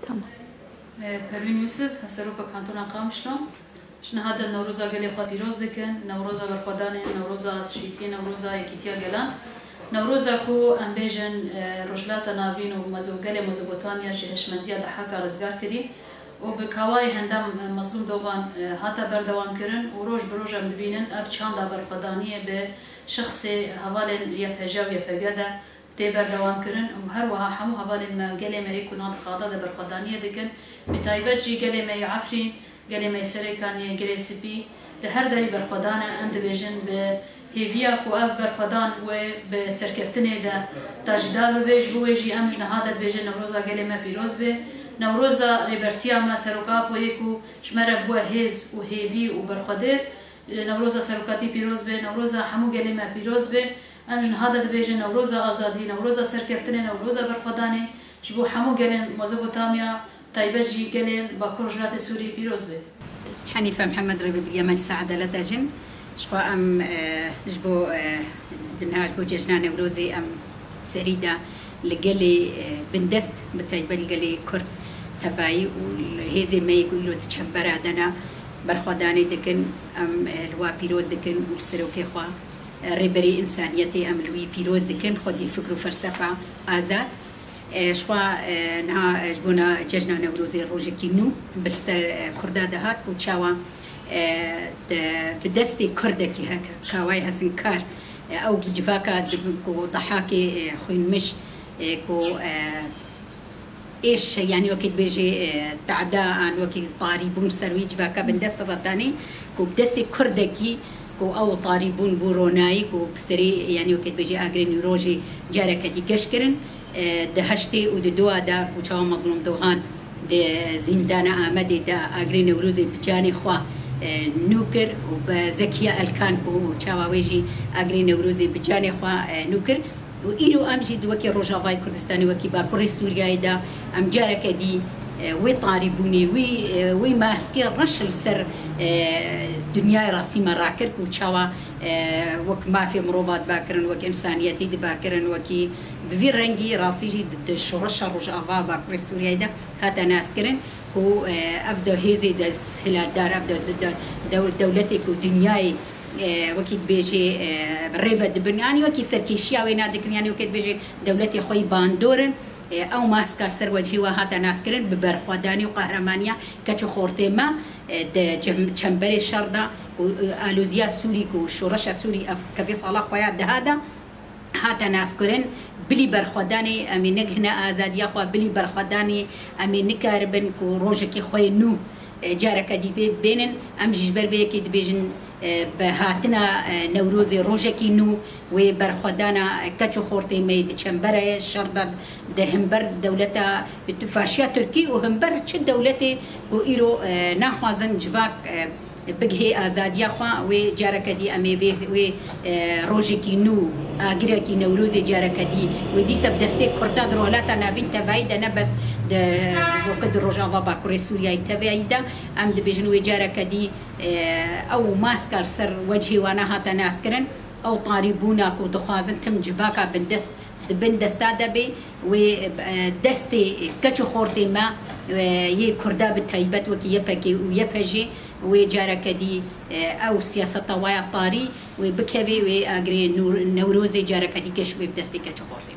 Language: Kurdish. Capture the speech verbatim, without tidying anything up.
Tamam. Perwîn Yûsif, Seroka Kantona Qamişlo. Ji niha de Newroza gelê xwe pîroz dikin, Newroza berxwedanê, Newroza şîtiyê, Newroza yekîtiya gelan. Newroza ku em bêjin, e, Rojhilata Navîn û Mezo-, gelê Mezopotamya ji hişmendiya Dehaka rizgar kirî û bi kawayê Hendam, e, Mezlûm Dogan, e, hate berdewam kirin û roj bi roj em dibînin ev çanda berxwedaniyê bi şexsê hevalên Y P J û Y P G de tê berdewam kirin û her wiha hemû hevalên me, gelê me ê ku nav di qada de berxwedaniyê dikin, bi taybet jî gelê me yê Efrîn, gelê me yê Serêkaniyê, Girê Spî, li her derî berxwedan e. Em dibêjin bi hêviya ku ev berxwedan wê bi serkeftinê de tajdar bibe, ji bo wê jî em ji niha de dibêjin Newroza gelê me pîroz be. Newroza Rêbertiya me, Seroka Apoyê ku ji me re bûye hêz û hêvî û berxwedêr, Newroza serokatî pîroz be, Newroza hemû gelê me pîroz be. Em ji niha de dibêjin Newroza azadî, Newroza serkeftinê, Newroza berxwedanê ji bo hemû gelên Mezopotamya, taybet jî gelên Bakur Rojhilatê Sûrî pîroz be. Henîfe Mihemed, rêvebiriya Meclisa Edaleta Jin. Jixwe em, e, ji bo, e, di niha ji bo cejna Newrozê em serî de li gelê, e, bindest, bi taybet li gelê Kurd tevayî û li hêzê me yê ku îro di çembera de ne berxwedanê dikin, em, e, li wa pîroz dikin û li serokê xwe, e, rêberê însaniyetê em li wî pîroz dikin, xwedî fikr û felsefa azad. E, jixwe, e, niha, e, ji bona cejna Newrozê rojekî nû bi li ser, e, Kurda dihat ku çawa, e, de, bi destê Kurdekî hek, Kawayê Hesinkar, e, ew civaka di, ku Dehakê, e, xwînmiş, e, ku, e, êş, yanî wekî dibêjê, e, teda an wekî tarîbûn ser wî civaka bindest re danî, ku bi destê Kurdekî ku ew tarîbûn bû ronayî, ku bi serî, yanî wekî dibêjê agirê nû rojê careke dî geş kirin, e, di heştê û di dua de ku çawa Mezlûm Dogan di zîndana Amedê de agirê Newrozê bi canê xwe, e, nû kir û bi Zekiya Elkan ku çawa wê jî agirê Newrozê bi canê xwe, e, nû kir. Û îro em jî di wekî Rojavayê Kurdistanê, wekî Bakurê Sûriyeyê de em careke dî, e, wê tarîbûnê, wî, e, wî maskê reş li ser, e, dinyayê rastî me rakir ku çawa, e, wek mafê mirova diba kirin, wek însaniyetî diba kirin, wekî bi vî rengî rastî jî di, di şoreşa Rojava Bakurê Sûriyeyê de hate naskirin ku, e, ev de hêzê desthilatdar, ev de, de, de, dew-, dewletê ku dinyayê, e, wekî dibêjê, e, bi rê ve dibin, yanî wekî serkêşiya wê nadikin, yanî wekî dibêjê dewletê xwe yî bandor in. E, ew maska li ser wecihê we hate naskirin bi berxwedanî û qehremanîya keç û xortê me, e, di cem-, çemberê şer de û, e, aloziya Sûrî ku şoreşa Sûrî ev kevê sala xwe ya diha de hate naskirin. Bilî berxwedanê em ê negihine azadiya xwe, bilî berxwedanê em ê nikaribin ku rojekî xwe yê nû, e, careke dî pê bênin. Em jî ji ber vê yekê dibêjin, e, bi hatina, e, Newrozê rojekî nû wê berxwedana keç û xortê me yê di çembera şer de di hember dewleta faşiya Tirkî û hember çi dewletê ku îro, e, naxwazin civak, e, bigihê azadiya xwe, wê careke dî em ê vê, wê, e, rojekî nû, agirekî Newrozê careke dî, wê dîsa bi destê Kurda di Rojhilata Navîn tevayî de ne bes di, e, wekî di Rojava Bakurê Sûriyeyê tevayî de, em dibêjin wê careke dî, e, ew maska li ser wecihê wan hate naskirin, ew tarîbûna ku dixwazin tim civaka bindest di bin desta de bê, wê, e, destê keç û xortê me, e, yê Kurda bi taybet wekî Y P G û Y P J wê careke dî, e, ew siyaseta waya tarî wê bikevê, wê agirê Nûr-, Newrozê careke dî geş bê bi destê keç û xortê.